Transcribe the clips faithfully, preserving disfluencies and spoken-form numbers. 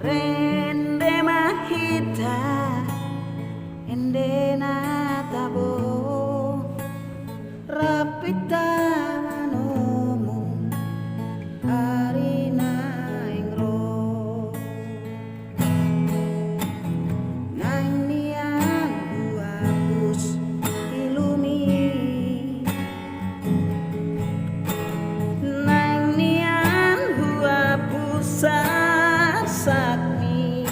Rende ma hita, ende na tabo, rap hita manomu ari naeng ro. Naeng nian huhapus ilumi, naeng nian huhapus sarsakmi,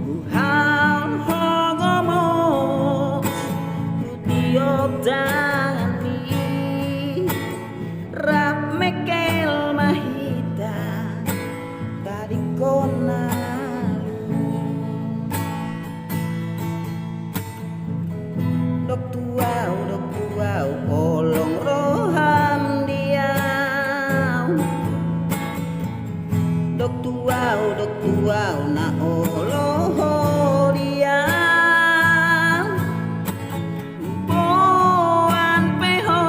huhaol ho gomos, hutiop tanganmi, rap mengkel ma hita tadingkon na lulus. Dok tu ahu, dok tu ahu, holong roham di ahu. Dok tu ahu, dok tu ahu, na olo ho di ahu. Boan pe ho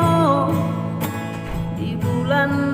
di bulan